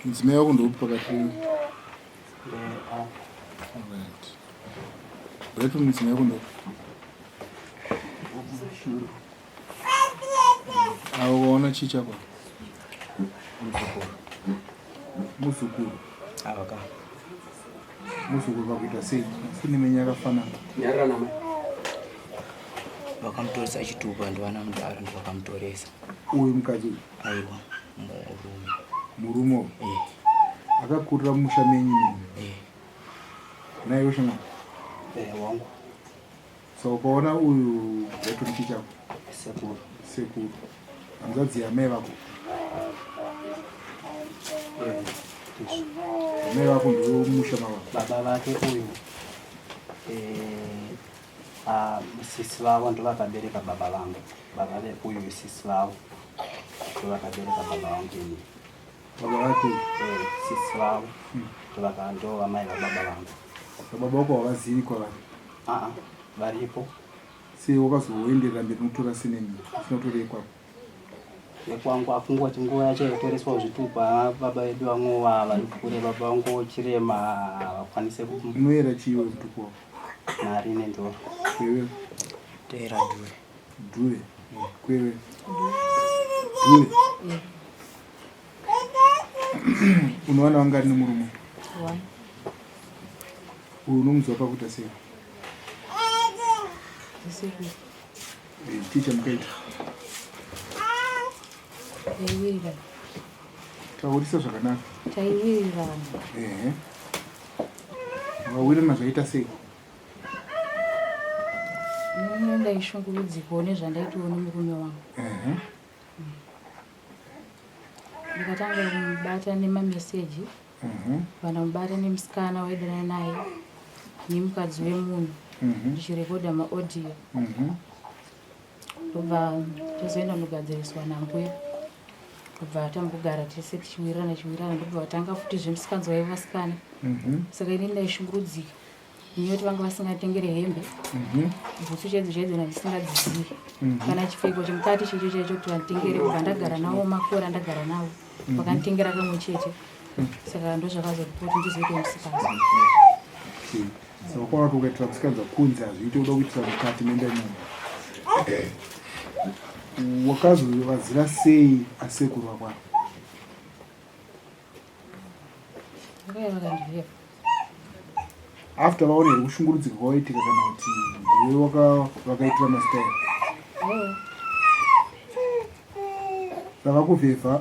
Mudzimai wako ndoupi pakati? Right. Brighton mudzimai wako ndoupi? Avo waona chii chako? Muzukuru. Muzukuru. Ava ka. Muzukuru pakuita sei? Sine menyu yakafanana. Nyarara namai. Vakamutoresa chitupa ndivana mudhara ndovakamutoresa. Uyu mukadzi uyu? Aiwa, murume. Murume uyu? Eh. Akakurira mumusha menyu imi? Eh. Naiwe shamwari? Eh, wangu. So ukaona uyu watori chii chako? Sekuru. Sekuru. Hanzvadzi yamai vako? Eh, Amai vako ndomusha mava. Baba vake uyu eh, ah, sisi vavo ndovakabereka baba vangu. Baba veuyu sisi vavo ndovakabereka baba vangu ini. Baba vake eh, sisi vavo ndovaka ndovamai vababa vangu. Baba vako havazivi kwavari? Ah, ah, varipo. Sei wakazoenderera mberi nokutora sinemi usina kutora yekwako? Yekwangu akungoti nguva yacho yekutoreswa zvitupa baba vedu vamwe vari kure baba vangu chirema vakwanise Unoyera chii iwe mutupo wako? Mari nendoro. Kwewe? Toyera dhure. Dhure? Kwewe? Dhure? Unowana vangani nemurume? One. Uyu unomuziva pakuita sei? Sekuru. Eh, chii chamukaita? Taiwirirana. Taurisa zvakanaka. Taiwirirana. Ehe. Makawirirana zvaita sei? Ini ndaishungurudzikawo nezvandaitiwo nemurume wangu. Ehe. Ndikatanga kumubata nemameseji. Vanamubata nemusikana waidanana naye nemukadzi wemunhu ndichirekodha maaudio. Ndobva tozoenda kunogadziriswa nambuya. Ndobva tambogara tese tichiwirirana tichiwirirana ndobva vatanga futi zvemusikanzwa yevasikana. Saka ini ndaishungurudzika. Nyoti vanga vasingatengere hembe. Bhutsu chaidzo chaidzo ndandisingadzizivi. Kana chipfeko chemukati chaicho chaicho kuti vanditengere kubva ndagara navo makore andagara navo. Vakanditengera kamwe chete. Saka ndozvakazotipa kuti ndizoite musikanzwa. Okay. Saka kwaona kuti ukaitira musikanzwa kunze hazviite uda kuitira mukati moenda imomo. Wakazovazira sei asekuru vako ava? Vakauya vakandivheva. After vaona here kushungurudzika kwawaitika kana kuti ndiwe waka vakaitira masitayira? Aiwa. Saka vakuvhevha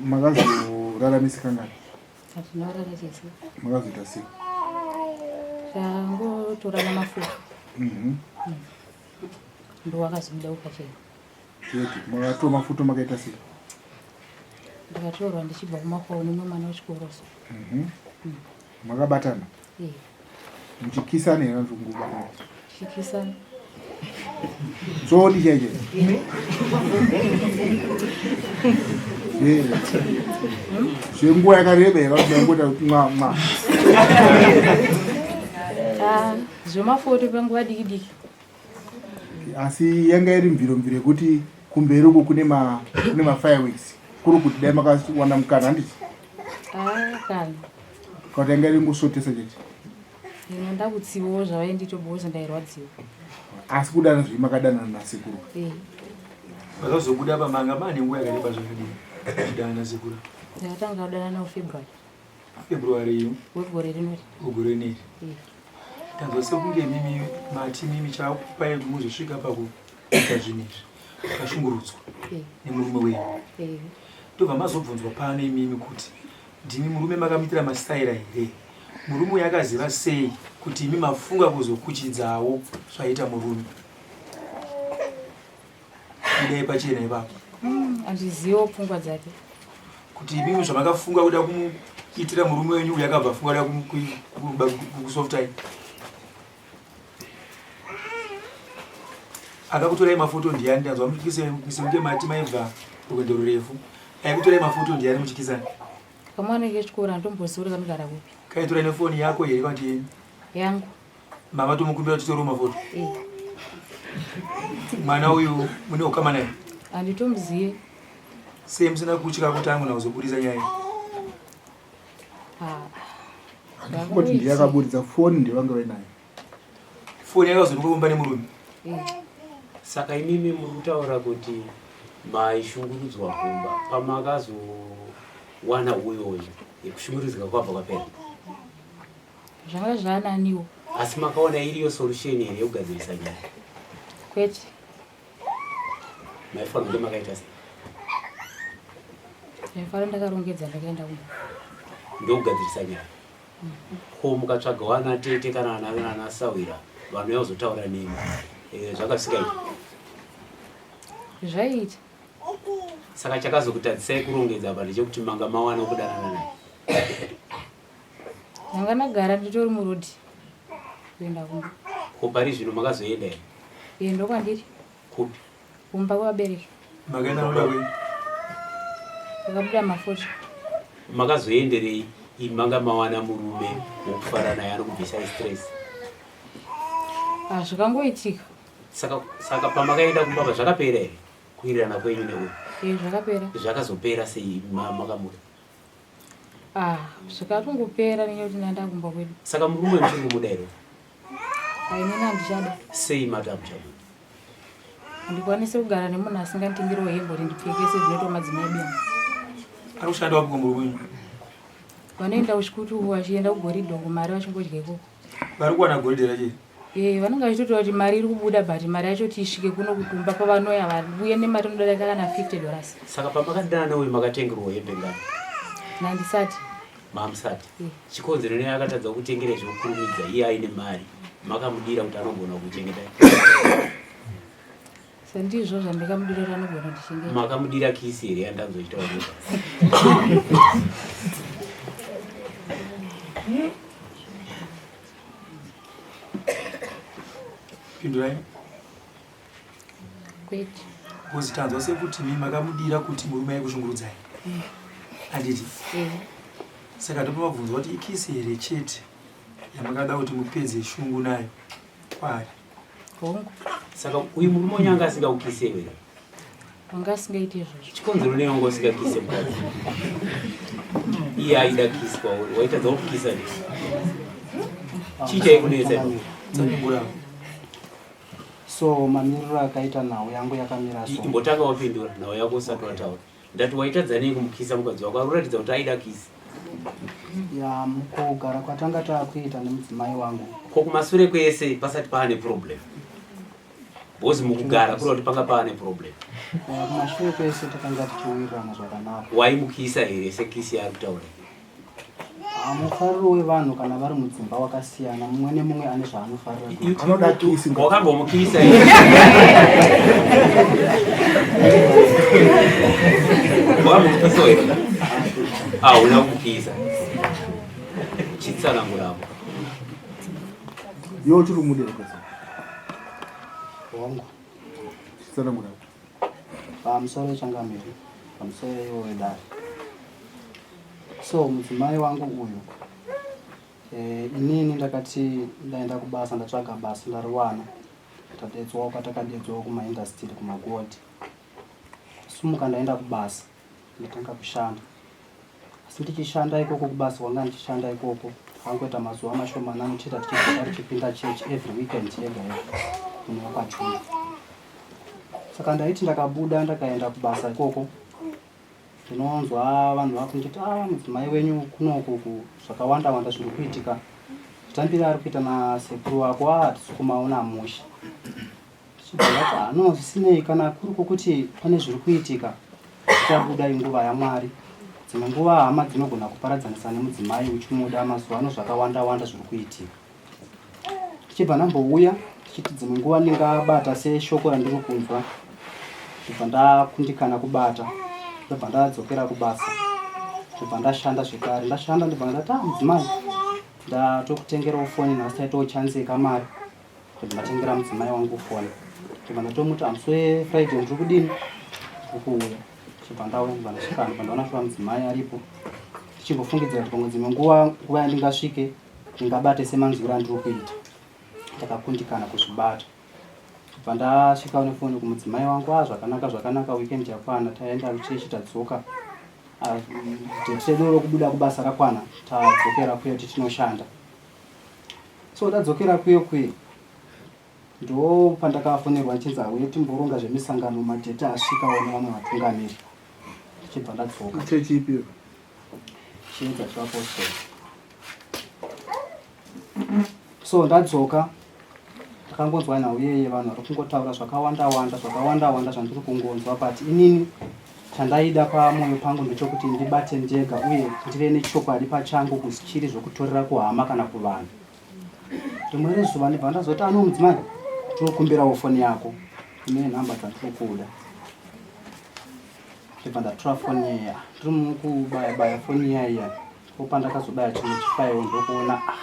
makazoraramisika ngani? Hatina kurara tese. Makazoita sei? Tangotorana mafuta. Ndowakazobuda pachena. Chete, makatora mafuta makaita sei? Ndakatorwa ndichibva kumakwao nemumwe mwana wechikoro so. Makabatana? Eh. Muchikisana here vanhu kungobatana? Tichikisana. Tsodi chaicho. Zvenguva yakareba here vanhu vaingoita mwa mwa. Ah, zvemafoto panguva diki diki. Asi yanga iri mviro mviro yekuti kumberi uko kune ma kune ma fireworks kuri kuti dai makawana mukana handiti? Ah, kana. Kana yanga iri ngosvotesa chete. Ino ndakutsiwo zvavaindito because ndairwadziwa. Asi kudana zve makadanana nasekuru. Eh. Vakazobuda pamanga mane nguva yakareba zvakadini muchidanana nasekuru? Ndakatanga kudanana navo February. February iyo. Wegore rinori. Wegore rineri. Eh. Tanzwa sekunge mimi mati mimi chakupai kuti muzosvika pakuita zvinhu izvi. Makashungurudzwa Eh. nemurume wenyu. Eh. Ndobva mazobvunzwa pano imimi kuti ndimi murume makamuitira mastaira here? Murume uyu akaziva sei kuti imi mafunga kuzokuchidzawo zvaita murume? Budai pachena ipapo. Handizivo pfungwa dzake. Kuti imimi zvamakafunga kuda kumuitira murume wenyu uyu akabva afunga kuda kukusoftai. Akakutorai mafoto ndiyani? Ndanzwa muchikise mati maibva rwendo rurefu. Aikutorai mafoto ndiyani muchikisana? Kamwana kechikoro handitombozivi kuti kanogara kupi. Kaitora nefoni yako here kana kuti yenyu? Yangu. Mama tomukumbira kuti titore mafoto. Eh. Mwana uyu mune ukama naye? Handitomuzivi. Sei musina kutya kuti angona kuzoburitsa nyaya? Handifungi kuti ndiye akaburitsa foni ndevanga vainayo. Foni yakazoonekwa kumba nemurume. Saka imimi muri kutaura kuti maishungurudzwa kumba pamakazowana uyoyo yekushungurudzika kwabva kwapera. Zvanga zvaananiwo. Asi makaona iriyo solution here yekugadzirisa nyaya? Kwete. Maifanira kunge makaita sei? Ndaifara ndakarongedza ndakaenda kumba. Ndokugadzirisa nyaya. Ko mukatsvaga wana tete kana ana ana sawira vanouya kuzotaura nemi. Eh, zvakasvika Zvaiita. Saka chakazokutadzisai kurongedza apa ndechekuti manga mawana kudanana naye. Ndanga ndagara nditori muroad kuenda kumba. Ko pari zvino makazoenda here? Iye ndokwandiri. Kupi? Kumba kwevabereki. Makaenda noda kwenyu? Ndakabuda mafoto. Makazoenderei imi manga mawana murume wokufara naye anokubvisai stress? Ah, zvakangoitika. Saka saka pamakaenda kumba pa zvakapera here kuwirirana kwenyu neuyu? Eh, zvakapera. Zvakazopera sei makamuda? Ah, zvikatongopera nenyaya yekuti ndanda kumba kwedu. Saka murume muchiri kumuda here? Inini handichada. Sei mati hamuchamuda? Handikwanisi kugara nemunhu asinganditengeriwo hembe kuti ndipfeke sezvinoitwa madzimai edu. Ari kushanda wapi murume wenyu? Vanoenda kuchikutu vachienda kugoridhe uko mari vachingodya ikoko. Vari kuwana goridhe racho here? Eh, vanenge vachitotaura kuti mari iri kubuda but mari yacho kuti isvike kuno kutumba pavanouya vavuye nemari inodarika kana 50 dollars. Saka pamakadanana neuyu makatengerwa hembe ngani? Nandisati. Mamusati. Eh. Chikonzero nei akatadza kutengera zvekukurumidza iye aine mari makamudira kuti anogona kuchengeta. Sandizvo zvandakamudira kuti anogona kundichengeta. Makamudira kisi here yandanzochitaura? Pindurai. Kwete. Because tanzwa sekuti mi makamudira kuti murume aikushungurudzai. Handiti? Eh. Saka ndopamabvunzwa kuti ikisi here chete yamakada kuti mupedze shungu nayo kwaari. Hongu. Saka uyu murume wenyu anga asingakukise here? Anga asingaiti izvozvo. Chikonzero nei wanga usingakise mukadzi? Iye aida kisi kwauri, waitadza kukisa nei? Chii chaikunetsa ipapo? Tsanangura. So mamiriro akaita nhau yangu yakamira so. Imbotanga wapindura nhau yako usati wataura. Ndati waitadza nei kumukisa mukadzi wako? Ari kuratidza kuti aida kisi. Ya mukugara kwatanga takuita nemudzimai wangu. Ko kumasure kwese pasati paane problem? Because mukugara kureva kuti panga paane problem. Eh, kumashure kwese takanga tichiwirirana zvakanaka. Waimukisa here sekisi yaari kutaura? Ah, mufariro wevanhu kana vari mudzimba wakasiyana, mumwe nemumwe ane zvaanofarira kuita. Anoda kisi. Wakambomukisa here? Wakambomukisa here? Hauna kumukisa. Chitsanangura apo. Iwe uchiri kumuda here kwese? Hongu. Chitsanangura. Pamusoro yechangamire, pamusoro iwo wedare. So mudzimai wangu uyu eh, inini ndakati ndaenda kubasa ndatsvaga basa ndariwana tadedzwawo kwatakadedzwawo kumaindastiri kumagodi sumuka ndaenda kubasa ndatanga kushanda Asi ndichishanda ikoko kubasa kwanga ndichishanda ikoko takangoita mazuva mashomanani tichiita tichidzoka tichipinda church every weekend yega yega munhu wekwachuma saka ndaiti ndakabuda ndakaenda kubasa ikoko ndinonzwa vanhu vakunditi ah mudzimai wenyu kunoku ku zvakawanda wanda zviri kuitika zvitambire ari kuita nasekuru wako ah hatisi kumaona mushe Tichibva no zvisinei kana kuri kwokuti pane zviri kuitika zvichabuda inguva yaMwari. Dzimwe nguva hama dzinogona kuparadzanisa nemudzimai uchimuda mazuva ano zvakawanda wanda zviri kuitika. Tichibva ndambouya tichiti dzimwe nguva ndingabata seshoko randiri kunzwa ndobva ndakundikana kubata ndobva ndadzokera kubasa ndobva ndashanda zvekare ndashanda ndobva ndati ah mudzimai ndatokutengerawo foni nhasi taitawo chanzi yekamari Ndobva ndatengera mudzimai wangu foni ndobva ndatomuti amusi wefriday ndiri kudini ndiri kuuya chibva ndauya ndobva ndasvika ndobva ndaona shuwa mudzimai aripo ndichimbofungidzira kuti pamwe dzimwe nguva nguva yandingasvike ndingabate semanzwiro andiri kuita ndakakundikana kuzvibata ndobva ndasvikawo nefoni kumudzimai wangu a ah, zvakanaka zvakanaka weekend yakwana taenda kuchechi tadzoka. Ah, date redu rokubuda kubasa rakwana tadzokera kuye kuti tinoshanda so tadzokera kuye kuye ndo pandakafonerwa ndichinzi hauye timboronga zvemisangano madheti asvikawo nevamwe vatungamiri ndichibva ndadzoka Chechi ipi? Chiedza chevapostori. So ndadzoka ndakangonzwa nhau yeye vanhu vari kungotaura zvakawanda wanda zvakawanda wanda zvandiri kungonzwa but inini chandaida pamwoyo pangu ndechokuti ndibate ndega uye ndive nechokwadi pachangu kusichiri zvokutorera kuhama kana kuvanhu rimwe rezuva ndibva ndazoti ano mudzimai tinokumbirawo foni yako ine nhamba dzandiri kuda ndibva ndatora foni iya ndiri mukubaya baya foni iya iya ndopandakazobaya chimwe chifayo ndokuona ah,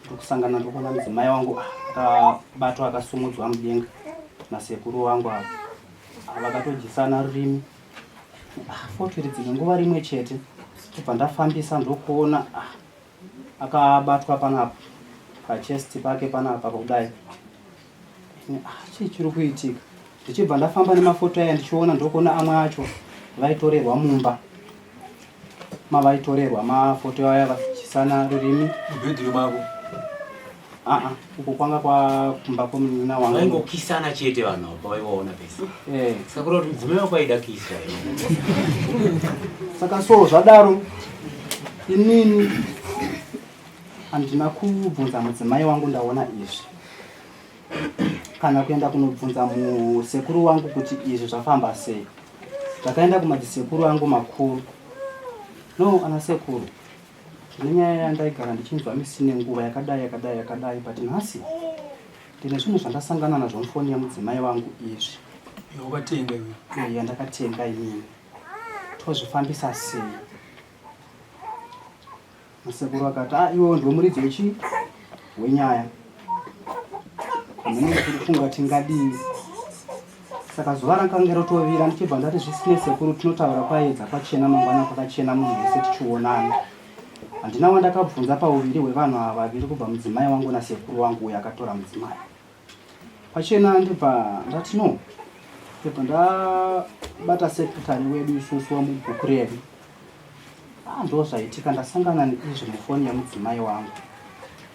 ndokusangana ndokuona mudzimai wangu ah, akabatwa akasumudzwa mudenga nasekuru wangu ava ah, vakatodyisana rurimi ah, foto iri dzimwe nguva rimwe chete ndobva ndafambisa ndokuona ah, akabatwa panapa pachest pake panapa kudai ah, chii chiri kuitika ndichibva ndafamba nemafoto aya ndichiona ndokuona amwe acho vaitorerwa mumba mavaitorerwa mafoto aya vachisana rurimi mubhedhuru mavo aa uko kwanga kwakumba kwemunin'ina wangu vaingokisana chete vanhu ava pavaivaona pese eh. saka kureva kuti mudzimai wako aida kiswa saka so zvadaro inini handina kubvunza mudzimai wangu ndaona izvi kana kuenda kunobvunza musekuru wangu kuti izvi zvafamba sei ndakaenda kumadzisekuru angu makuru no ana sekuru ndine nyaya yandaigara ndichinzwa misi nenguva yakadai yakadai yakadai but nhasi ndine zvinhu zvandasangana nazvo mufoni yemudzimai wangu izvi wakatenga iwe yandakatenga inini tozvifambisa sei Masekuru akati ah, iwewe ndiwe muridzi wechi wenyaya hamene tiri kufunga tingadii saka zuva rakange rotovira ndichibva ndati zvisine sekuru tinotaura kwaedza kwachena mangwana kwakachena munhu wese tichionana handina wandakabvunza pauviri hwevanhu ava vaviri kubva mudzimai wangu nasekuru wangu uyo akatora mudzimai Pachena ndibva ndati no ndibva ndabata secretary wedu isusu wemubhuku redu ah, ndo zvaitika ndasangana neizvi mufoni yemudzimai wangu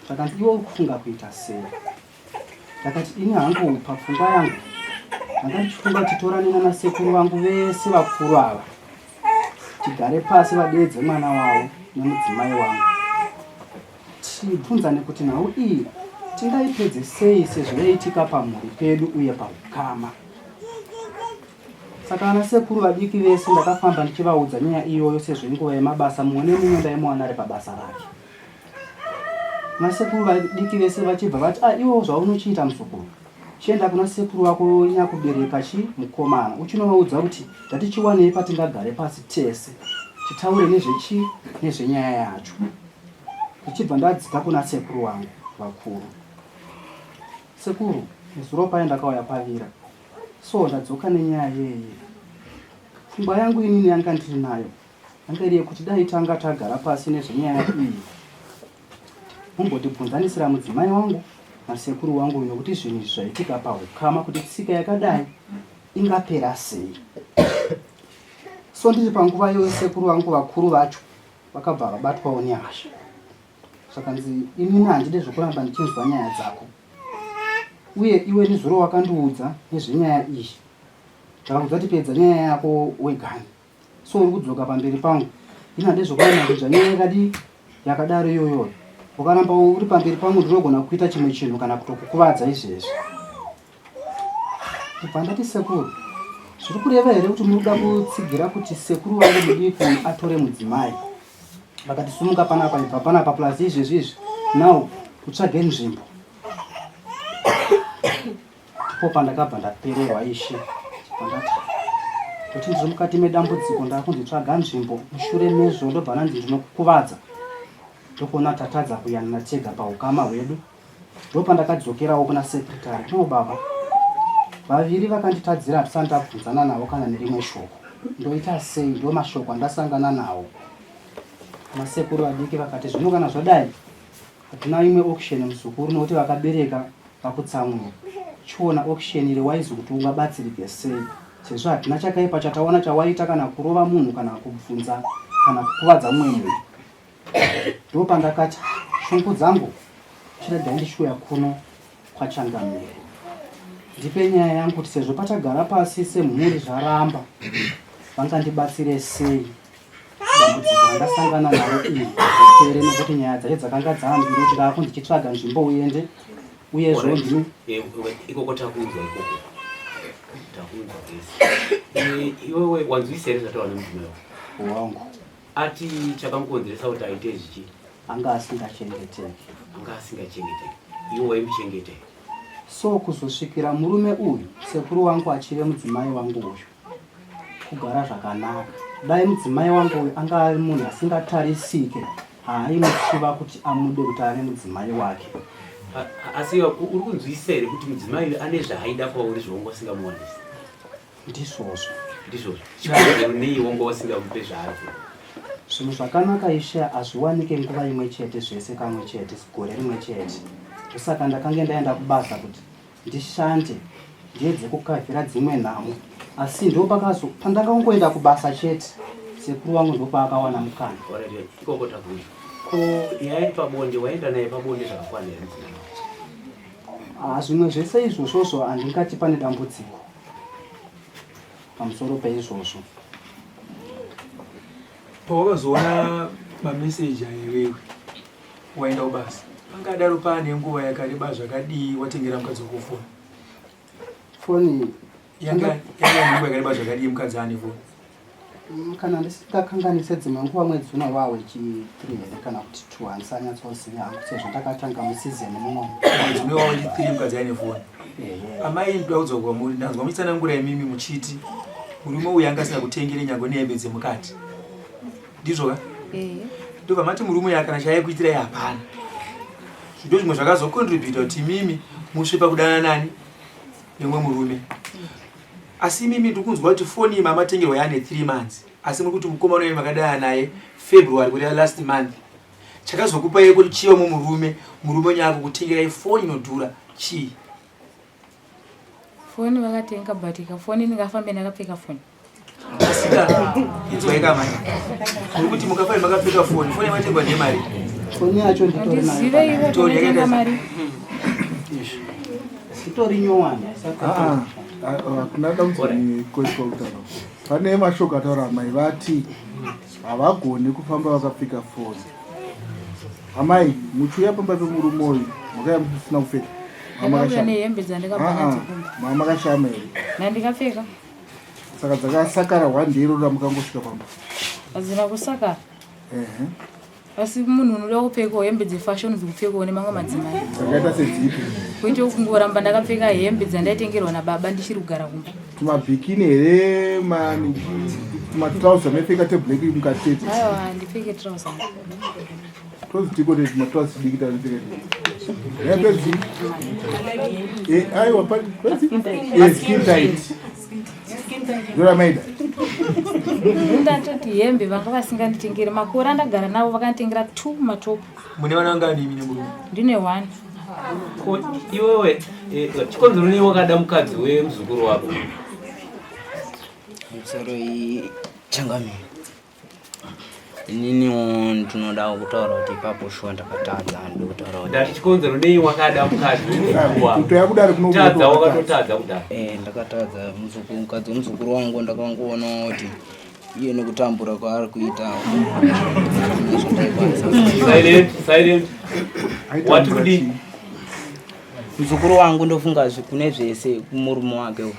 zvakanzi iwe uri kufunga kuita sei ndakati ini hangu papfungwa yangu ndanga ndichifunga kuti torane nanasekuru vangu vese vakuru ava tigare pasi vadeedze mwana wavo nemudzimai wangu Tibvunzane kuti nhau iyi tingaipedze sei sezvo yaitika pamhuri pedu uye paukama. Saka ana sekuru vadiki vese ndakafamba ndichivaudza nyaya iyoyo sezvo inguva yemabasa mumwe nemumwe ndaimuwana ari pabasa rake. Nasekuru vadiki vese vachibva vati ah iwo zvaunochiita muzukuru chienda kuna sekuru wako nyakubereka chi mukomana uchinovaudza kuti ndatichiwanei patingagare pasi tese titaure nezvechi nezvenyaya yacho. Ndichibva ndadzika kuna sekuru wangu vakuru. Sekuru, nezuro paye ndakauya pavira. So ndadzoka nenyaya yeye. Pfungwa yangu inini yanga ndiri nayo yanga iri yekuti dai tanga tagara pasi nezvenyaya iyi. Mumbotibvunzanisira mudzimai wangu nasekuru wangu nokuti zvinhu izvi zvaitika pahukama kuti tsika yakadai ingapera sei. So ndiri panguva iyoyo sekuru vangu vakuru vacho vakabva vabatwawo nehasha zvakanzi inini handide zvekuramba ndichinzwa nyaya dzako uye iwe nezuro wakandiudza nezvenyaya iyi ndakakudza kuti pedza nyaya yako wegani so uri kudzoka pamberi pangu ini handide zvekuramba ndichinzwa nyaya yakadii yakadaro iyoyoyo ukaramba uri pamberi pangu ndinogona kuita chimwe chinhu kana kutokukuvadza izvezvi Ndibva ndati sekuru, zviri kureva here kuti munoda kutsigira kuti sekuru vangu mudiki uyu atore mudzimai? Vakati sumuka panapa, ibva panapa plus izvezvi izvi now utsvage nzvimbo. Ndipo pandakabva ndapererwa ishe. Ndati kuti ndiri mukati medambudziko ndakunzi tsvaga nzvimbo mushure mezvo ndobva ndanzi ndinokukuvadza ndokuona tatadza kuyanana tega paukama hwedu Ndopandakadzokerawo kuna secretary no baba vaviri vakanditadzira hatisati tabvunzana navo kana nerimwe shoko ndoita sei ndo mashoko andasangana nawo masekuru vadiki vakati zvino kana zvadai hatina imwe auction muzukuru nokuti vakabereka vakutsamwira chiona auction iri waizi kuti ungabatsirike sei Sezvo hatina chakaipa chataona chawaita kana kurova munhu kana kubvunza kana kukuvadza mumwe munhu. Ndopandakati shungu dzangu chiregai ndichiuya kuno kwachangamire ndipe nyaya yangu kuti sezvo patagara pasi semhuri zvaramba vangandibatsire sei dambudziko randasangana naro iri ripere nekuti nyaya dzacho dzakanga dzambiri kuti ndaakunzi chitsvaga nzvimbo uende uyezvo ndini eh, ikoko takunzwa ikoko takunzwa kese eh, iwewe wanzwisa here zvataura nemudzimai wangu ati chakamukonzeresa kuti aite izvi chii anga asingachengeteki anga asingachengeteki iwe waimuchengete so kuzosvikira murume uyu sekuru wangu achive mudzimai wangu uyu kugara zvakanaka dai mudzimai wangu uyu anga ari munhu asingatarisike haaimuchiva kuti amude kuti ave mudzimai wake asi uri kunzwisisa here kuti mudzimai uyu ane zvaaida kwauri zvaunga usingamuwanisi Ndizvozvo. Ndizvozvo. Chikonzero nei wanga usingamupe zvaari kuda? Zvinhu zvakanaka ishe hazviwanike nguva imwe chete zvese kamwe chete gore rimwe chete. Ndosaka ndakange ndaenda kubasa kuti ndishande ndiedze kukavhira dzimwe nhamo asi ndopakazo pandakangoenda kubasa chete sekuru vangu ndopaakawana mukana. Alright, ikoko takuita. Ko nyaya yepabonde waenda naye pabonde zvakakwana here mudzimai? Ah, zvimwe zvese izvozvozvo handingati pane dambudziko. pamusoro peizvozvo. Pawakazoona mameseji aya iwewe waenda kubasa pangadaro paane nguva yakareba zvakadii watengera mukadzi wako foni? Foni yanga yanga nguva yakareba zvakadii mukadzi ane foni? Mm, kana ndisingakanganise dzimwe nguva mwedzi uno wa wechi 3 here kana kuti 2 handisanyatsoziva hangu sezvo ndakatanga musizeni muno mwedzi uno wa wechi 3 mukadzi aine foni amai ndoda kudzoka kwamuri ndanzwa muchitsanangura imimi muchiti murume uyu anga asina kutengere nyange nehembe dzemukati ndizvo ka ndobva mati murume uyu akana chaaikuitirai hapana ndo zvimwe zvakazocontributa kuti imimi musve pakudana nani nemumwe murume Asi imimi ndiri kunzwa kuti foni iyi mamatengerwa yane 3 months asi muri kuti mukomana uyu makadana naye February kureva last month. Chakazokupai kuti chiva mumurume murume wenyu akukutengerai foni inodhura chii? Foni vakatenga but kafoni ndingafambe ndakapfeka foni. Asika inzwai kamai. Muri kuti mukafambe makapfeka foni, foni yamatengwa nemari. Foni yacho nditori nayo. Nditori yakaita mari. Itori nyowani. Ah, ah, hakuna dambudziko nekoiswa kutaura. Pane mashoko ataura amai vati havagoni kufamba vakapfeka foni. Amai muchiuya pamba pemurume uyu makauya musina kupfeka. Ndakauya nehembe dzandakabva ah, nadzo kumba. Mama makashama here? Ndandikapfeka. Saka dzakasakara one day iroro ramukangosvika pamba. Hadzina kusakara. Ehe. Asi munhu unoda kupfekawo hembe dzefashoni dzikupfekawo nemamwe madzimai. Dzakaita sedzipi? Kuite kungoramba ndakapfeka hembe dzandaitengerwa nababa ndichiri kugara kumba. Tumabhikini here tumatrauza maipfeka teblack mukati tete? Aiwa handipfeke trauza. Tozitiko tete tumatrauza tudiki tanopfeka tete. Hembe dzi? Eh, aiwa pedzi? Eh, skin tight. Ndoramaida. Ndatoti hembe vanga vasinganditengere makore andagara navo vakanditengera two matopu. Mune vana vangani imi nemurume? Ndine one. Ko iwewe eh, chikonzero nei wakada mukadzi wemuzukuru wako? Musoro iyi changamire. Ininiwo ndinoda kutaura kuti ipapo shuwa ndakatadza handidi kutaura kuti Ndati chikonzero nei wakada mukadzi wemuzukuru wako? Kutoya kudare Tadza wakatotadza kudaro. Eh, ndakatadza muzukuru mukadzi wemuzukuru wangu ndakangoona kuti iye nekutambura kwaari kuita zvandaikwanisa Silent, silent. Wati kudii? muzukuru wangu ndofunga kune zvese kumurume wake uyu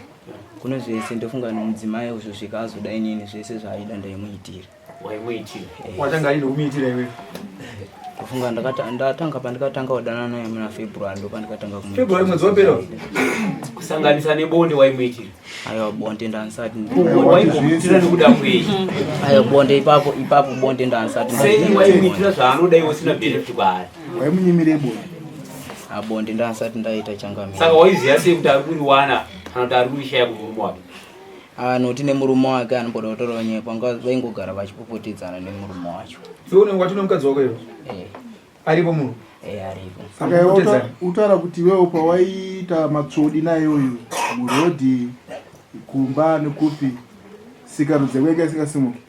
kune zvese ndofunga nemudzimai kuzosvika azoda inini zvese zvaaida ndaimuitira waimuitira eh. watanga aida kumuitira iwe ndofunga ndatanga pandikatanga kudanana naye muna february ndopandikatanga february mwedzi wapera kusanganisa nebonde waimuitira aiwa bonde ndansati waimuitira nekuda kwei aiwa bonde ipapo ipapo bonde ndansati sei waimuitira zvaanoda iwe usina benefit kwaari waimunyimirei bonde abonde ndasati ndaita changamire saka waiziva sei kuti ari kuriwana kana kuti ari kurishaya kumurume wake anoti nemurume wake anomboda kutora nyepo anga vaingogara vachipopotedzana nemurume wacho so unenge watine mukadzi wako iwe eh. aripo munhu eh, aripo saka iwe utaura kuti iwewo pawaiita matsvodi naye uyu murodhi Kumba nekupi sikarudzi yako yanga isingasimuki?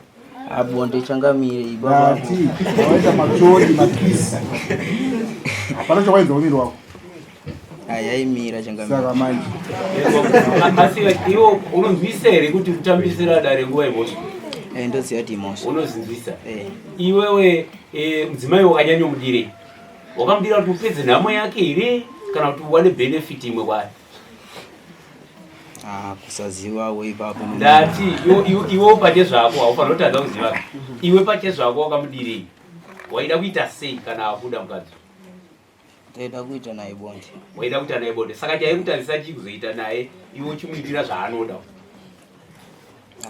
Abonde changamire ibaba. Ati waita machoni makisi. Hapana chawainza muviri wako. Ayaimira changamire. Saka manje. Asi iwo unonzwisa here kuti kutambisira dare nguva imhosva? Eh, ndoziva kuti imhosva. Unozinzwisa. Eh. Iwewe eh, mudzimai wakanyanyomudirei? Wakamudira kuti upedze nhamo yake here kana kuti uwane benefit imwe kwaari? Ah, kusazivawo ipapo. Ndati iwe pache zvako haufanira kutadza kuziva. Iwe pache zvako wakamudirei? Waida kuita sei kana abuda mukadzi? Ndaida kuita naye bonde. Waida kuita naye bonde. Saka chaikutadzisa chii kuzoita naye iwe uchimuitira zvaanoda?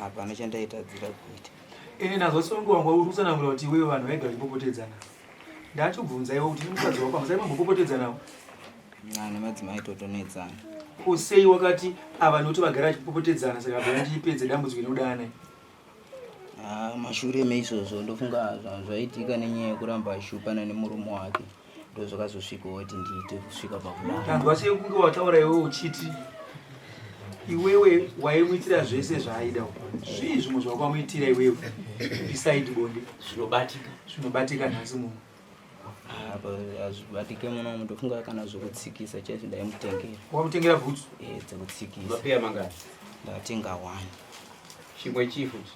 Hapana chandaitadzira kuita. Ini nazwa songo wangu uri kutsanangura kuti iwewe vanhu vaigara vachipopotedzana. Ndachobvunza iwe kuti nemukadzi wako hamusati mambopopotedzanawo? Nemadzimai totonetsana. Ko sei wakati ava nokuti vagara vachipopotedzana saka bva ndipedze dambudziko inodanai? Ah, mashure meizvozvo ndofunga zvaitika nenyaya yekuramba ashupana nemurume wake ndozvakazosvikawo kuti ndiite kusvika pakudaro. Tanzwa sei kunge wataura iwewe uchiti iwewe waimuitira zvese zvaaida zvii zvimwe zvawakamuitira iwewe beside bonde zvinobatika zvinobatika nhasi muno Apa hazvibatike muno ndofunga kana zvekutsikisa chaizvo ndaimutengera. Wakamutengera bhutsu? Eh, dzekutsikisa. Mapeya mangani? Ndatenga one. Chimwe chii futi?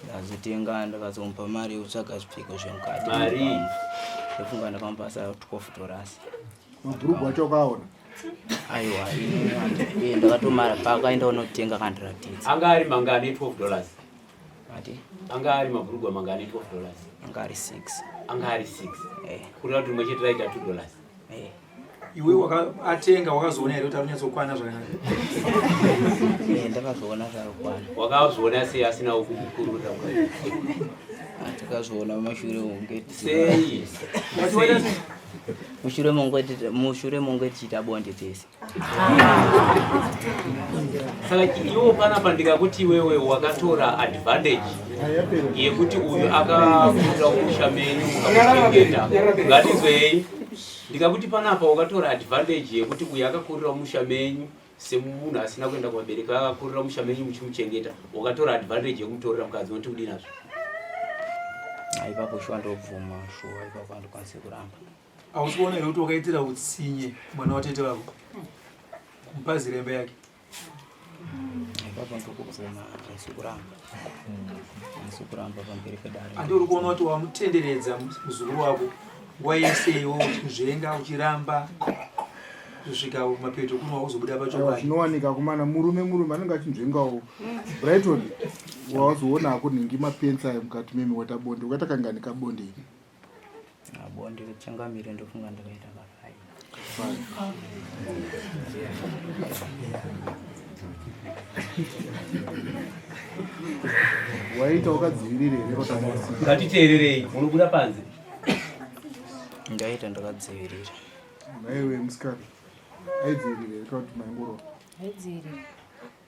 Ndazotenga ndakazomupa mari yekutsvaga zvipfeko zvemukati. Mari? Ndofunga ndakamupa sa 12 dollars. Mabhurugwa acho wakaona? Aiwa, ini ndakatomara paakaenda kunotenga akandiratidza. Anga ari mangani 12 dollars? Ati? Anga ari mabhurugwa mangani 12 dollars? Anga ari 6. Anga ari 6. Eh. Kureva kuti rimwe chete raita 2 dollars. Eh. Iwe wakaatenga wakazoona here kuti arinyatsokwana zvakanaka? Eh, ndakazoona zvarikwana. Wakazviona sei asina kukurura? Takazviona mashure monge sei? Mushure monge mushure monge tichiita bonde tese. Saka iwo panapa ndikakuti iwewe wakatora advantage yekuti uyu akakurira musha menyu mukamuchengeta, ngatinzwei. Ndikakuti panapa wakatora advantage yekuti uyu akakurira musha menyu semunhu asina kuenda kuvabereki akakurira musha menyu muchimuchengeta, wakatora advantage yekumutorera mukadzi, unoti kudii nazvo? Ipapo shuwa ndobvuma shuwa, ipapo handikwanisi kuramba. Hausi kuona here kuti wakaitira utsinye mwana watete vako kumupazira imba yake? Ipapo ndokubvuma, handisi kuramba, handisi kuramba pamberi pedare. Handi uri kuona kuti wamutenderedza muzukuru wako nguva yese iwe uchinzvenga uchiramba kusvika mapeto kuno wakuzobuda pachokwadi. Zvinowanika kumana murume murume anenge achinzvengawo. Brighton wazoona hako nhingi mapensi ayo mukati memi wata bonde ukaita kangani kabonde iri? Bonde changamire ndofunga ndakaita kafai. Waita wakadzivirira here rotamasi? Ngatiteererei, munobuda panze. Ndaita ndakadzivirira. Naiwe musikana aidzivirira here kana kuti maingorova? Aidzivirira.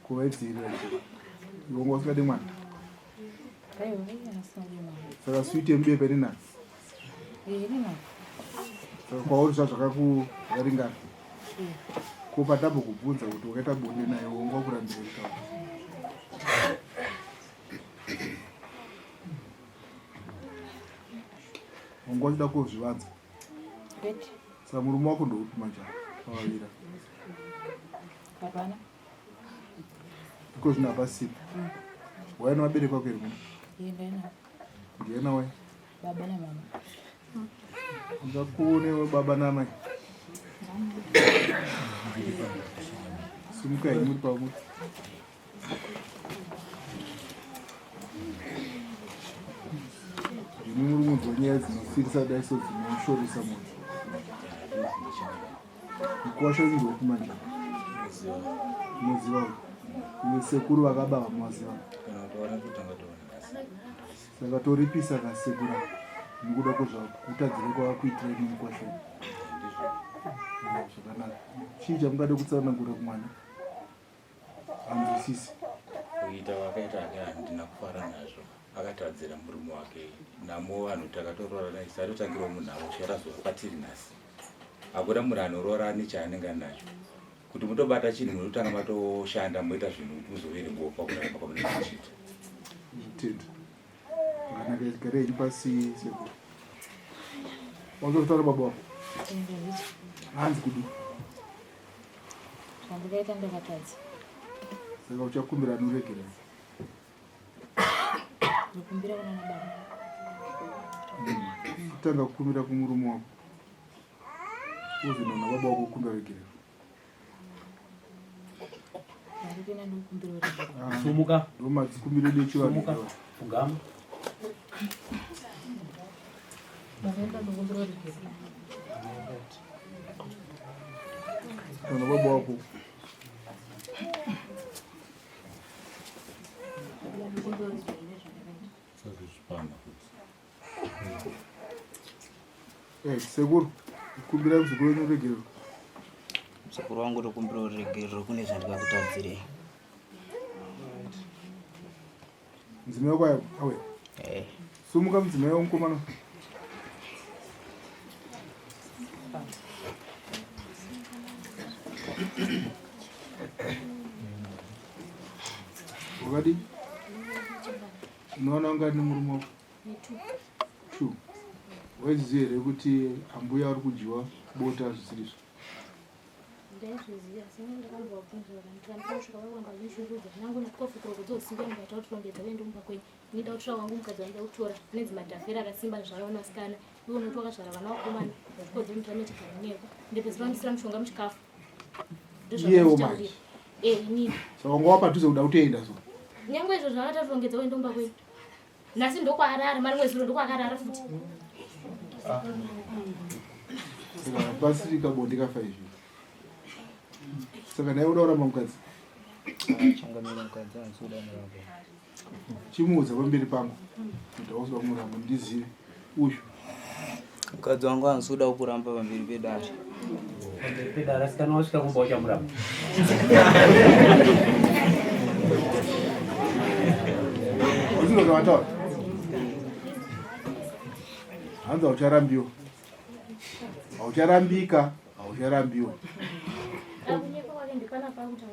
Ko vaidzivirira iwe wanga usingade mwana? Saka sweet yemubepa ine nani? Saka kwauri zva zvakakuringana. Ko patambo kubvunza kuti wakaita bonde naye wanga wakurambira kutaura. Wanga uchida kuzvivanza. Saka murume wako ndoupi manje pavavira? Hapana. Iko zvino hapasipo. Waya nevabereki vako here muno? Ndiye nawe? Baba namama. Ungakuone baba namai. Simukai muri pamwe. Ndimi muri kunzwa nyaya dzinosirisa dai so dzinoshoresa munhu. Mkwasha wenyu ndokupi manje? Unoziva uyu? Sekuru vakaba vamuwaziva. Saka toripisa kasekura nekuda kwezvakutadzira kwavakuitira imi mukwasha wenyu. Zvakanaka. Chii chamungade kutsanangura kumwana? Hanzwisisi. Kuita vakaita hake handina kufara nazvo. Akatadzira murume wake. Namo vanhu takatoroora naye satotangirawo munhamo kusvika tazova patiri nhasi. Hakuna munhu anoroora nechaanenge anacho. Kuti mutobata chinhu munotanga matoshanda moita zvinhu kuti muzoverengawo pakurarama kwamunenge muchiita. Tenda. Zvakanaka garai henyu pasi sekuru. Wazotaura baba wako. Hanzi kudii? Zvandikaita ndakatadza. Saka uchakumbira anoregerera. Ndokumbira kuna baba. Kutanga kukumbira kumurume wako. Uzoenda kuna baba wako kukumbira regerero. Sumuka. Ndomadzikumbiro edu echivanhu. Sumuka. Pfugama. Kana baba wako. Eh, sekuru kumbira muzukuru wenyu ruregerero. Muzukuru wangu tokumbira ruregerero kune zvandikakutadzirei. Mudzimai wako ayo awe. Eh. Sumuka mudzimai womukomana. Wakadii? Unoona ungani nemurume wako? Two. Waiziva here kuti ambuya vari kudyiwa bota zvisirizvo? Ndaizviziva asi ndakambovabvunza vakanditi ndosvika vakuramba vachishungurudza nyange ndikofukuro dzosimba ndikaita kutirongedza uende kumba kwenyu ndinoda kutora wangu mukadzi wandida kutora anenzi madhafera akasimba zvara vana vasikana iwe unoti wakazvara vana vakomana hazvikodzeri kuti rame chigaro neko ndepedzisira vandisira mushonga muchikafu Iyewo manje. Eh, inini Saka wanga wapadhuze kuda kutoenda so. nyange izvo zvakatatirongedza uende kumba kwenyu nhasi ndokwaarara marimwe zuro ndokwakarara futi Saka pasiri kabonde kafa izvi. Saka naye uda kuramba mukadzi. Changamira mukadzi hanzi uda muramba. Chimuudza pamberi pangu kuti hausi kumuramba ndizive uyu. Mukadzi wangu hanzi uda kuramba pamberi pedare. Pamberi pedare asi kana wasvika kumba uchamuramba. Usino zvawataura. Hanzi haucharambiwa. Haucharambika, haucharambiwa.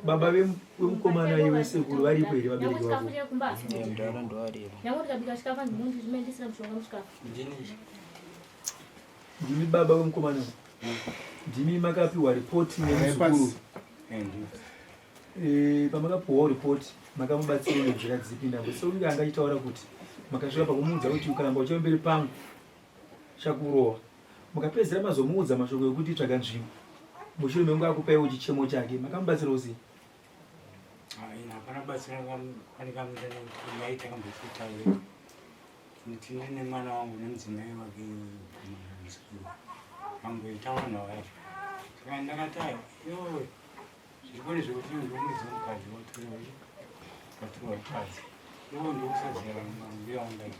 Baba vemukomana iwe sekuru varipo here vabereki vako? Mudhara ndoaripo. Ndimi baba vemukomana ndimi makapiwa ripoti nemuzukuru. Eh, pamakapiwawo ripoti makamubatsira nenzira dzipi ndambo sekunge anga achitaura kuti makasvika pakumuudza kuti ukaramba uchiva mberi pangu chakurova mukapedzisira mazomuudza mashoko ekuti tsvaga nzvimbo mushure mekunge akupaiwo chichemo chake makamubatsirawo sei hapana batsira kwandikamuita kambokuitaura tine nemwana wangu nemudzimai wake muzukuru amboita vanhu vacho saka ndakati ayo iyoyo zviripo nezvekuti ndomudzi womukadzi watora watora mukadzi iwo ndokusaziva mbuya wangu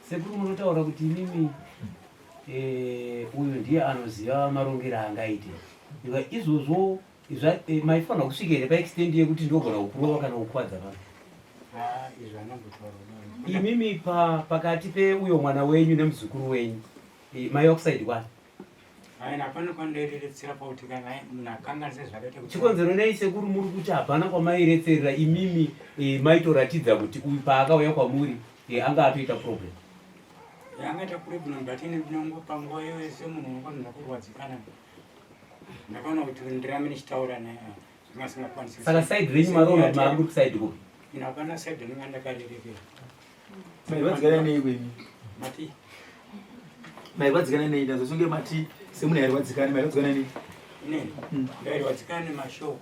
Sekuru munotaura kuti imimi eh, uyu ndiye anoziva marongero aangaite. Ika izvozvo eh, maifanira kusvika here paextend yekuti ndogona kukurova kana kukuvadza vanhu? Ah, izvo anambotaura kudaro. Imimi pa, pakati peuyo mwana wenyu nemuzukuru wenyu eh, maiva kusaidi kwani? Haina hapana kwandaireretsera pakuti kana munhu akanganisa zvakaita kuti Chikonzero nei sekuru muri kuti hapana kwamairetserera imimi eh, maitoratidza kuti uyu paakauya kwamuri eh, anga atoita problem. Angaita problem but ini ndinongo panguva iyoyo semunhu unokwanisa kurwadzikana ndakaona kuti ndirambe ndichitaura naye zvanga zvisingakwanisi. Saka side renyu maroona kuti maanga muri kuside kupi? Ini hapana side ndinenge ndakarerekera. Mairwadzikana nei kwenyu? Mati Mairwadzikana nei? Ndazosunge mati semunhu airwadzikana mairwadzikana nei? Inini ndairwadzikana nemashoko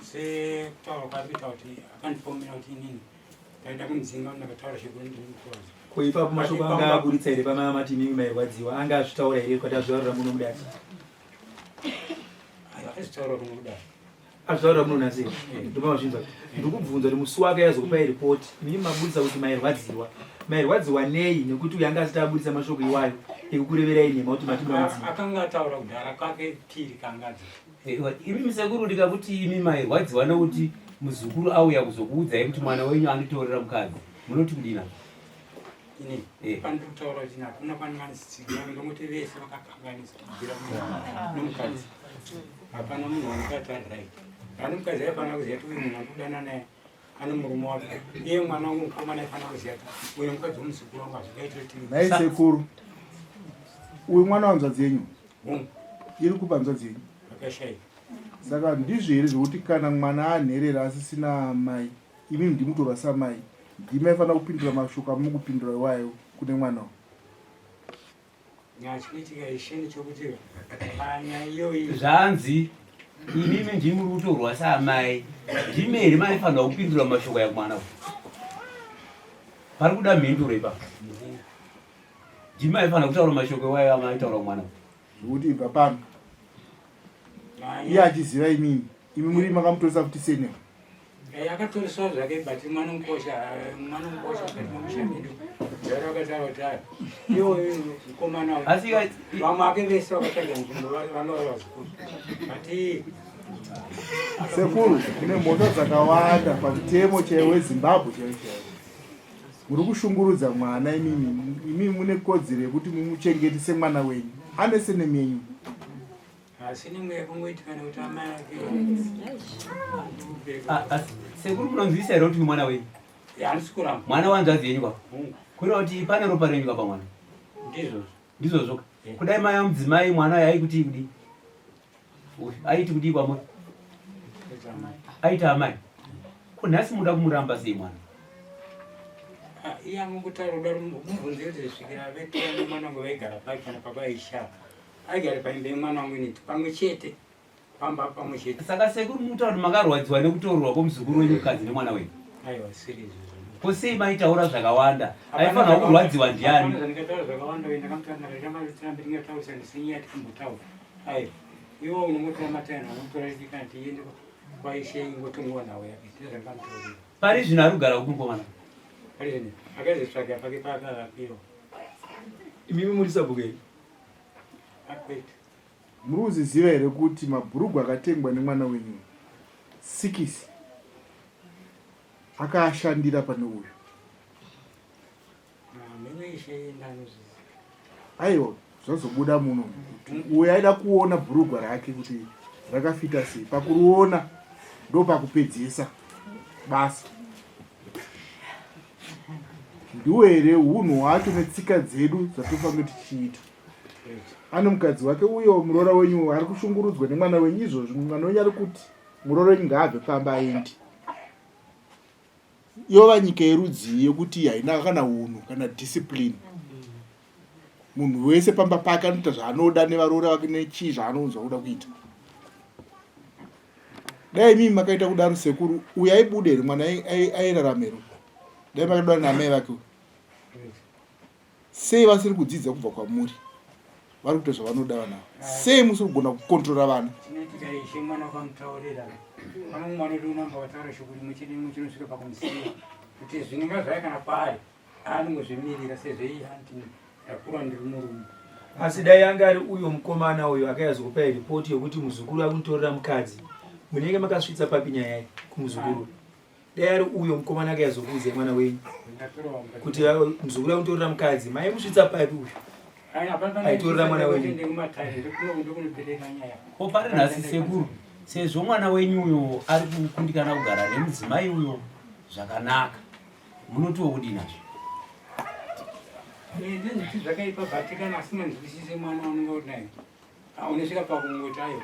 sekutaura kwaari kuita kuti akandipomera kuti inini ndaida kumudzinga ndakataura shoko ndinokuwadza. Ko ipapo mashoko anga aburitsa here pamama mati imimi mairwadziwa anga azvitaura here kwati azvitaurira muno mudati? Azvitaura muno mudati. Azvitaurira muno nhasi ndopamazvinzwa. Ndikubvunza kuti musi wake azokupai report imimi maburitsa kuti mairwadziwa. Mairwadziwa nei nekuti uyu anga asati aburitsa mashoko iwayo ekukureverai nhema kuti mati munomudzima. Akanga ataura kudhara kwake piri kangadzi. Imi sekuru ndikakuti imi mairwadziwa nekuti muzukuru auya kuzokuudzai kuti mwana wenyu anditorera mukadzi munoti kudina? Ini Eh. pandiri kutaura kuti hakuna kwandinganisitsigira ndongoti vese vakakanganisa kubvira nemukadzi. Hapana munhu wandikati ari right. Pane mukadzi aifanira kuziva kuti uyu munhu andikudana naye ane murume wake. Iye mwana wangu mukomana aifanira kuziva kuti uyu mukadzi wemuzukuru wangu hazvingaiti kuti Nhai sekuru, uyu mwana wanzvadzi yenyu iri kupa hanzvadzi yenyu? Akashaika. Saka ndizvo here zvekuti kana mwana anherera asisina amai, imi ndimutorwa samai, ndimi aifanira kupindura mashoko amukupindura iwayo kune mwana uyu? Zvanzi imimi ndimi muri kutorwa saamai, ndimi here maifanira kupindura mashoko aya kumwana uyu? Pari kuda mhinduro ipapo. Ndimi maifanira kutaura mashoko iwayo amaitaura kumwana uyu. Zvekuti ibva pano iye achiziva imimi, imi muri makamutoresa kuti sene Eh, akatoriswa zvake but mwana mukosha eh, mwana mukosha mukati memusha medu jaro akataura kuti ayo iwo mukomana vamwe ake vese vakatsvaga nzvimbo vanga vari vazukuru but sekuru mune mhosva dzakawanda pamutemo chaiwo wezimbabwe chaiwo chaiwo muri kushungurudza mwana imimi imimi mune kodzero yekuti mumuchengete semwana wenyu ane senemi yenyu Asi nemwe yakangoitika nekuti amai ake ah, ah, sekuru munonzwisa here kuti mwana wenyu handisi kuramba mwana wanzvadzi yenyu kwa kureva kuti pane ropa renyu kapa mwana ndizvozvo ndizvozvo kudai mai amudzimai mwana uyo aikuti kudii aiti kudii kwamuri aita amai ko nhasi muda kumuramba sei mwana ah, iye angongotaura kudaro mubvunze kuti svikira vetora mwana wangu vaigara pai kana baba aishava Aigara paimba yemwana wangu initi pamwe chete pamba pamwe chete. Saka sekuru mutaura kuti makarwadziwa nekutorwa kwomuzukuru wenyu mukadzi nemwana wenyu? Aiwa siri izvozvo. Ko sei maitaura zvakawanda? Aifanirwa kurwadziwa ndiani? Ndikataura zvakawanda uye ndakamutaura ndakatamba tirambe tingataurisa senyaya tikumbotaura. Aiwa. Iwo unongotora matano unotora kana tiende kwaishe ingotongowa nhau yake. Ndozvandakamutaurira. Pari zvino ari kugara kupi mukomana? Pari zvino akazotsvaga pake paakavapiwa. Imimi muri sabhuku here? Muri kuzviziva here kuti mabhurugwa akatengwa nemwana wenyu sikisi akaashandira pane uyu? Aiwa, zvazobuda muno kuti uyu aida kuona bhurugwa rake kuti rakafita sei. Pakuriona ndopakupedzesa basa. Ndiwo here hunhu hwacho netsika dzedu dzatofange tichiita? Ane mukadzi wake uyo muroora wenyu ari kushungurudzwa nemwana wenyu izvozvi mwana wenyu ari kuti muroora wenyu ngaabve pamba aende. Yova nyika yerudzii yekuti haina kana hunhu kana discipline. Munhu wese pamba pake anoita zvaanoda nevaroora vake nechii zvaanounzwa kuda kuita. Dai imimi makaita kudaro sekuru uyu aibuda here mwana airarama here dai makadaro naamai vake sei vasiri kudzidza kubva kwamuri vari kuita zvavanoda vana sei musiri kugona kukontrora vana chinoitika ishe mwana ukamutaurira pamwe mwana wedu unamba wataura shoko rimwe chete rimwe chinosvika pakumusiya kuti zvinenge zvaya kana kwaari anongozvimirira sezvo iye anti ndakura ndiri murume asi dai anga ari uyo mukomana uyo akaizokupai ripoti yokuti muzukuru akunitorera mukadzi munenge makasvitsa papi nyaya iyi kumuzukuru dai ari uyo mukomana akaizokuudzai mwana wenyu kuti muzukuru akunitorera mukadzi maimusvitsa papi uyo aitorera mwana wenyu ko pari nhasi sekuru sezvo mwana wenyu uyo ari kukundikana kugara nemudzimai uyo zvakanaka munotiwo kudii nazvo eh, ndinoti zvakaipa but kana asinganzwisise mwana unenge uri naye ah, unosvika pakungoti ayo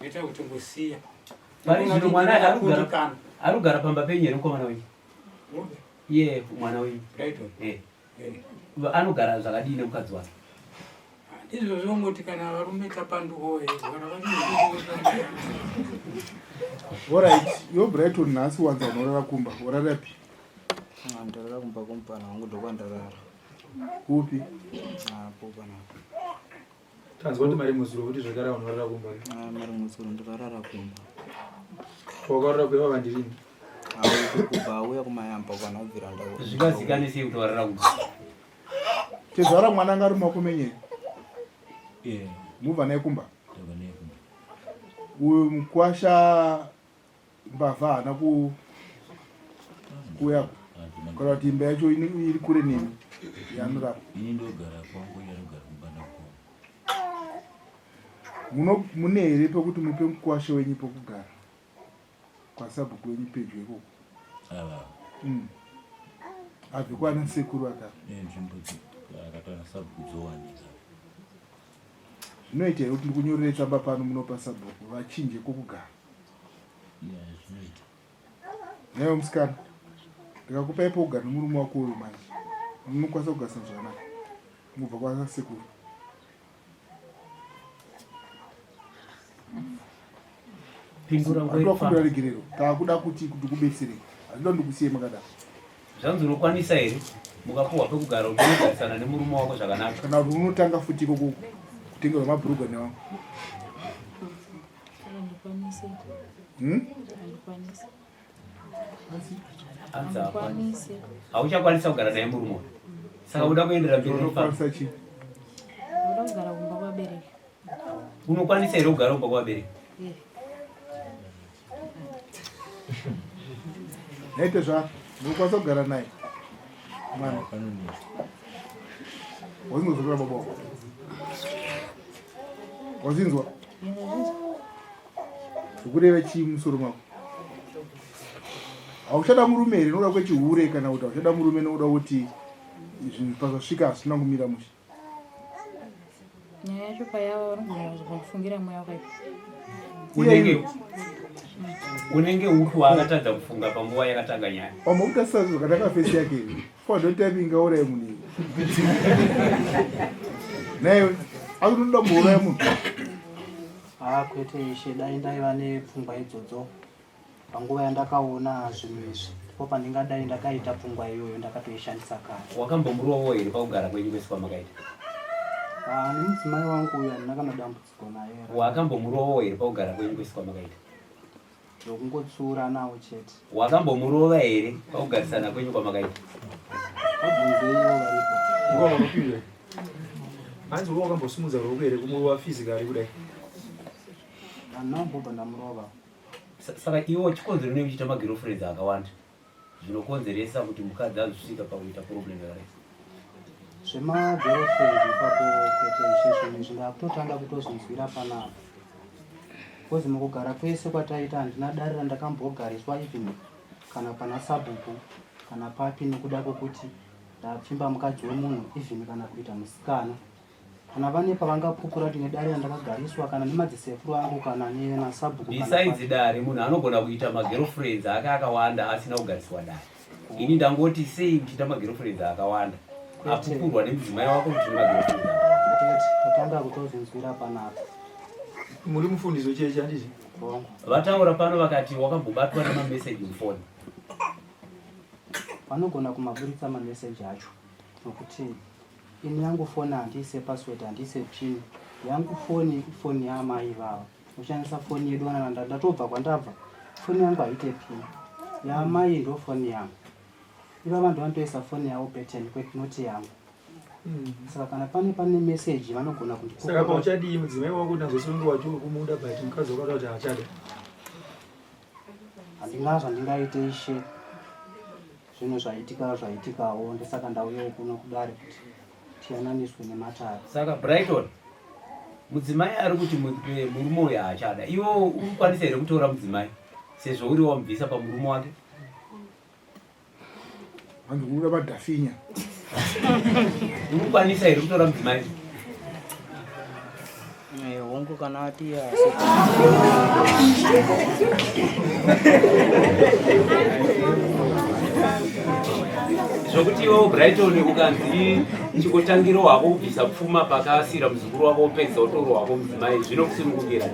yoita kuti ngosiya pari zvino mwana ari kugara pamba penyu here mukomana wenyu iye mwana wenyu eh. Eh. Anogara zvakadii nemukadzi wake? Ndizvo zvongoti kana varume tapanduko Alright, yo Brighton nhasi wanza unorara kumba, urara pi? Ah, ndarara kumba kwemupana wangu ndokwandarara. Kupi? Apo ah, panapa. Tanzwa kuti mari muzuro kuti zvakara unorara kumba. Ah, mari muzuro ndikarara kumba. Wakarara kuva vandirini? Kubva auya kumayamba kana kubvira ndau. Zvingazikane sei kuti warara kumba? Tezvara mwana anga ari mumaoko menye. Eh. Mubva naye kumba. Ndabva naye kumba. Uyu mukwasha mbavha haana ku kuuya kana kuti imba yacho iri kure nemi yanorapa ini ndogara kwangu iye anogara kumba ndakoma. Muno mune here pekuti mupe mukwasha wenyu pokugara kwasabhuku wenyu pedyo ikoko? Ava. Abve kwana sekuru aka. Nzvimbo akatana sabhuku dzowanika. Zvinoita here kuti ndikunyorere tsamba pano munopa sabhuku vachinje kwokugara? Yeah, zvinoita. Nhaiwe musikana, ndikakupai pokugara nemurume wako uyu manje, munokwanisa kugarisana zvakanaka mubva kwasekuru. Pindura nguva iri Kumbira regerero, takuda kuti ndikubetserei, handida ndikusiye makadaro. Zvanzi unokwanisa here mukapuhwa pekugara unogarisana nemurume wako zvakanaka? Kana kuti unotanga futi ikoko kutengerwa mabhurugwa nevamwe. Handikwanisi. Handikwanisi. Hanzi haakwanisi. Hauchakwanisa kugara naye murume uyu. Saka uda kuenderera mberi nokufamba. Unokwanisa chii? Unoda kugara kumba kwabereki. Unokwanisa here kugara kumba kwabereki? Eh. Naite zva unokwanisa kugara naye mwana. Wazinzwa baba wako. Wazinzwa? Zvikureva chii musoro mako? Hauchada murume here nokuda kwechihure kana kuti hauchada murume nokuda kuti zvinhu pazvasvika hazvina kumira mushe? Nyaya yacho payava vanogona kuzokufungira mweya wakaipa. Unenge unenge upi waakatadza kufunga panguva yakatanga nyaya? Wambokutarisa zvakanaka fesi yake here? Kwa don't type ingauraye munhu iwe. Naiwe akutoda kumbouraya munhu. Ah, kwete ishe, dai ndaiva nepfungwa idzodzo panguva yandakaona zvinhu izvi ndipo pandingadai ndakaita pfungwa iyoyo ndakatoishandisa kare. Wakambomurovawo here pakugara kwenyu kwese kwamakaita? Ah, nemudzimai wangu uyu handina kana dambudziko naye. Wakambomurovawo here pakugara kwenyu kwese kwamakaita? Zvokungotsiuranawo chete. Wakambomurova here pakugarisana kwenyu kwamakaita? Vabvunzei ivo varipo. Wakambopindura. Hanzi iwe wakambosimudza ruoko here kumurova physically kudai? Handina kumbobva ndamurova. Saka iwe chikonzero nei uchiita magirlfriends akawanda? Zvinokonzeresa kuti mukadzi azosvika pakuita problem yakadai. Zvema girlfriend ipapo kwete ishe zvinhu izvi ndakutotanga kutozvinzwira panapa. Because mukugara kwese kwataita handina dare randakambogariswa even kana pana sabhuku kana papi nekuda kwekuti ndapfimba mukadzi wemunhu even kana kuita musikana. Kana vane pavangapupura kuti nedare randakagariswa kana nemadzisekuru angu kana nenasabhuku. Besides dare munhu anogona kuita magirlfriends ake akawanda asina kugariswa dare. Ini ndangoti sei uchiita magirlfriends akawanda apupurwa nemudzimai wako kuti magirlfriends akawanda. Tatanga kutozvinzwira panapa. Muri mufundisi wechechi handiti? Vataura pano vakati wakambobatwa nemameseji mufoni. Vanogona kumaburitsa mameseji acho nokuti Ini yangu foni handiise password handiise pin yangu foni ifoni yaamai ivava noshandisa foni yedu kana ndatobva kwandabva foni yangu haite pin yaamai ndo foni yangu ivava ndovanotoisa foni yavo pattern kwete noti yangu Saka kana pane pane message vanogona kundi Saka pauchadii mudzimai wako nazosonge wacho kumuda but mukadzi wakati kuti haachada. Handina zvandingaite ishe. Zvinhu zvaitika zvaitikawo ndosaka ndauyawo kuno kudare kuti tiyananiswe nematare. Saka Brighton, mudzimai ari kuti murume uyu haachada. Iwe urikukwanisa here kutora mudzimai sezvo uri wamubvisa pamurume wake? Hanzi kubuda madhafinya. Unokwanisa here kutora mudzimai? Eh, hongu kana ati zvokuti iwewo Brighton ukanzi chingotangiro hako kubvisa pfuma pakasira muzukuru wako wopedza wotoro wako mudzimai zvinokusunungukira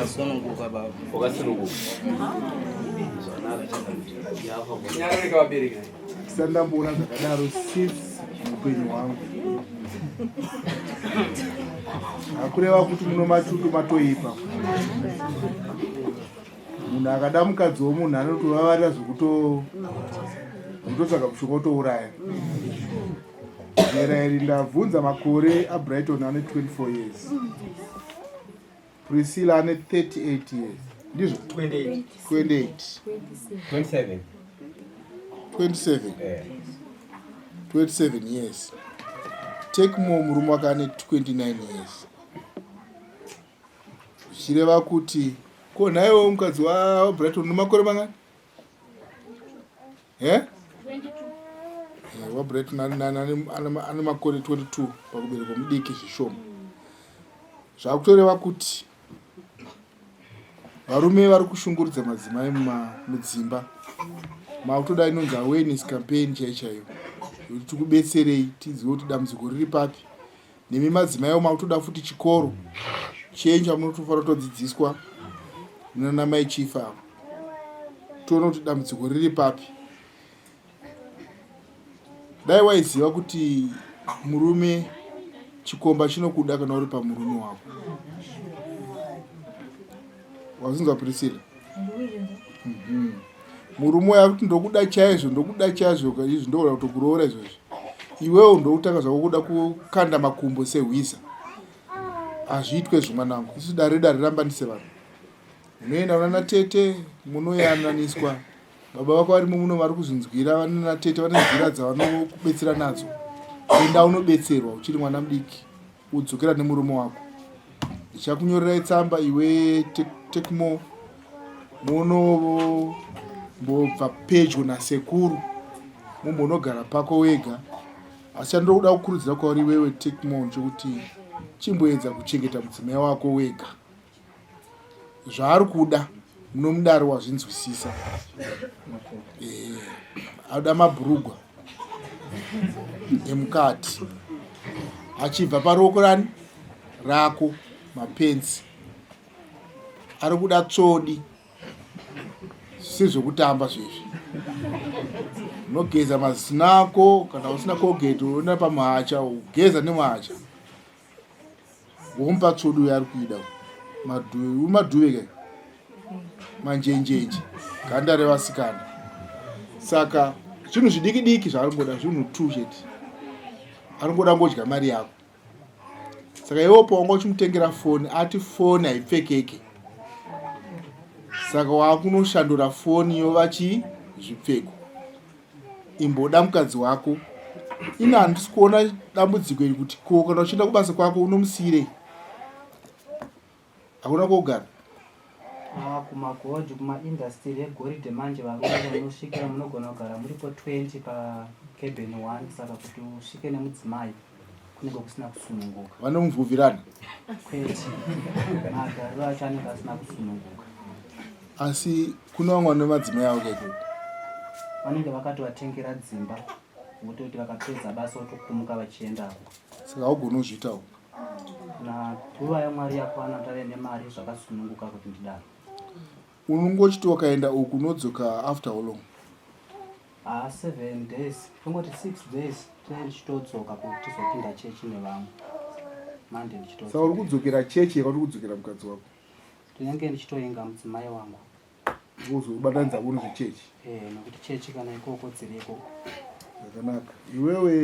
asununguka baba wakasununguka Sandamboona zvakadaro since upenyu hwangu. Hakureva kuti muno matutu matoipa. Munhu akada mukadzi womunhu anotovavarira zvekuto kutotsvaga mushonga wotouraya. Zera iri ndabvunza makore aBrighton ane 24 years. Priscilla ane 38 years. Ndizvo? 28. 28. 27. 27. Yeah. 27 years. Take more murume wake ane 29 years. Zvichireva kuti ko nhaiwo mukadzi waBrighton une makore mangani? Eh? WaBrighton ane makore 22 pakuberekwa mudiki zvishoma. Zvakutoreva kuti Varume vari kushungurudza madzimai mudzimba makutoda inonzi awareness campaign chaiyo chaiyo yekuti tikubetserei tizive kuti dambudziko riri papi nemi madzimaiwo makutoda futi chikoro chenyu chamunotofanira kutodzidziswa nana mai chief avo toona kuti dambudziko riri papi Dai waiziva kuti murume chikomba chinokuda kana uri pamurume wako. Wazvinzwa Priscilla? Mhm. Murume uya kuti ndokuda chaizvo, ndokuda chaizvo izvi ndokuda kutokuroora izvozvi. Iwewo ndokutanga zvako kuda kukanda makumbo sehwiza. Hazviitwe izvo mwanangu. Isu dare dare rambanise vanhu. Munoenda kunana tete munoyananiswa. Baba vako varimo muno vari kuzvinzwira vanana tete vane nzira dzavanokubetsera nadzo. Enda unobetserwa uchiri mwana mudiki udzokera nemurume wako. Ndichakunyorerai tsamba iwe Tekmo munombobva pedyo nasekuru mumbonogara pako wega asi chandinoda kukurudzira kwauri iwewe Tekmo nchekuti chimboedza kuchengeta mudzimai wako wega. Zvaari kuda munomudaro wazvinzwisisa. Eh, anoda mabhurugwa emukati achibva paruoko rani rako mapenzi ari kuda tsvodi sezvekutamba zvezvi unogeza mazino ako kana usina colgate unoenda pamuhacha ugeza nemuhacha Womupa tsvodu uyo ari kuida madhuve madhuve kai manjenjenje ganda revasikana saka zvinhu zvidiki diki zvaari ngoda zvinhu two chete ari ngoda ngodya mari yako saka iwo pawanga uchimutengera foni ati foni haipfekeke saka waakunoshandura foni yova chii zvipfeko Imboda mukadzi wako. Ini handisi kuona dambudziko iri kuti ko kana uchienda kubasa kwako unomusiyirei? Hakuna kogara. Ah, kumagoji kumaindastiri egoridhe manje varume vanosvikira munogona kugara muripo 20 pacabin 1 saka kuti usvike nemudzimai kunenge kusina kusununguka. Vanomubvuvirana? Kwete, magariro acho anenge asina kusununguka. Asi kune vamwe vane madzimai avo kaikoko. Vanenge vakatovatengera dzimba vototi vakapedza basa votokumuka vachiendako. Saka haugoni kuzviitawo. Na nguva yaMwari yakwana tave nemari zvakasununguka kuti ndidaro. Unongochiti wakaenda uku unodzoka after how long? Haa 7 days tongoti 6 days tinenge tichitodzoka kuti tizopinda chechi nevamwe. Monday ndichitodzoka. Saka uri kudzokera chechi here uri kudzokera mukadzi wako? Ndinenge ndichitoinga mudzimai wangu. Uzobatanidza kuno zvechechi? Eh, nokuti chechi kana ikoko dziriko. Zvakanaka. Iwewe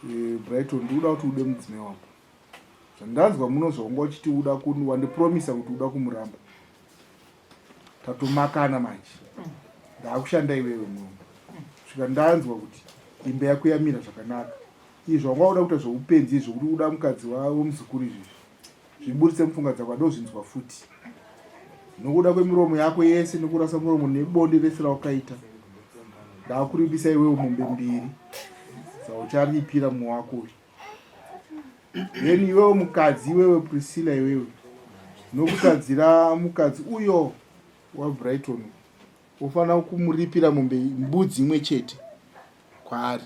eh, Brighton ndikuda kuti ude mudzimai wako. Zvandanzwa muno zvaunga uchiti uda kuni wandipromisa kuti uda kumuramba. Tatomakana manje. Ndakushanda iwewe muno. Svika ndanzwa kuti imba yako yamira zvakanaka. Izvo wanga uda kuita zveupenzi izvo kuti uda mukadzi wemuzukuru izvizvi. Zviburitse mupfungwa dzako adozvinzwa futi. Nokuda kwemiromo yako yese nokurasa muromo nebonde rese rawakaita. Ndakuripisa iwewe mombe mbiri dzaucharipira mumwe wako uyu. Then iwewe mukadzi iwewe Priscilla iwewe nokutadzira mukadzi uyo waBrighton Unofanira kumuripira mombe mbudzi imwe chete kwaari.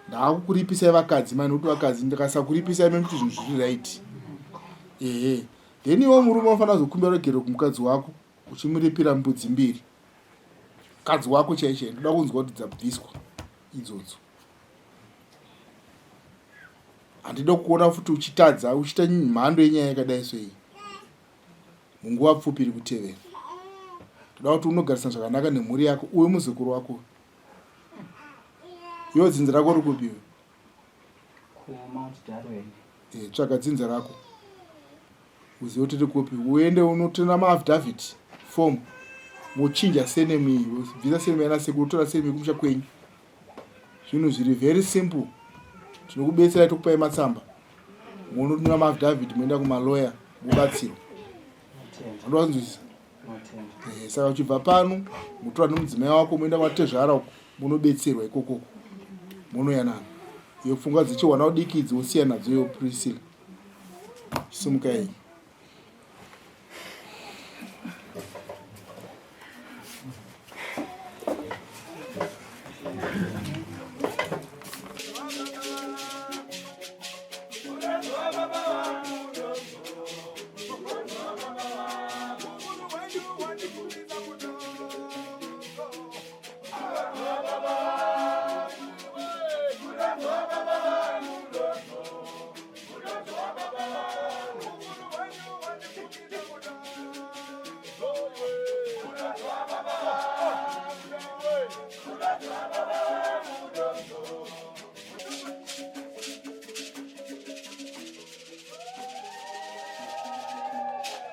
Ndaakukuripisai vakadzi mani nokuti vakadzi ndikasakuripisai mimi kuti zvinhu zviri right. Ehe. Then iwe murume unofanira kuzokumbira ruregerero kumukadzi wako uchimuripira mbudzi mbiri. Mukadzi wako chaiye chaiye ndoda kunzwa kuti dzabviswa idzodzo. Handida kuona futi uchitadza uchiita mhando yenyaya yakadai soiyi. Munguva pfupi iri kutevera, toda kuti unogarisana zvakanaka nemhuri yako uye muzukuru wako. Iwe dzinza rako riri kupi iwe? KuMount Darwin. Eh, tsvaga dzinza rako uzive kuti riri kupi uende unotora maaffidavit form mochinja surname iyi bvisa surname yana sekuru otora surname yekumusha kwenyu zvinhu zviri very simple tinokubetserai tokupai matsamba munotora maaffidavit moenda kumaloya. Mubatsirwa. Andowanzwisisa. Eh, saka uchibva pano mutora nemudzimai wako moenda kwatezvara uko munobetserwa ikokoko munoyanana iyo pfungwa dzichiwana udiki idzi wosiya nadzo iyo Priscilla. Simukai.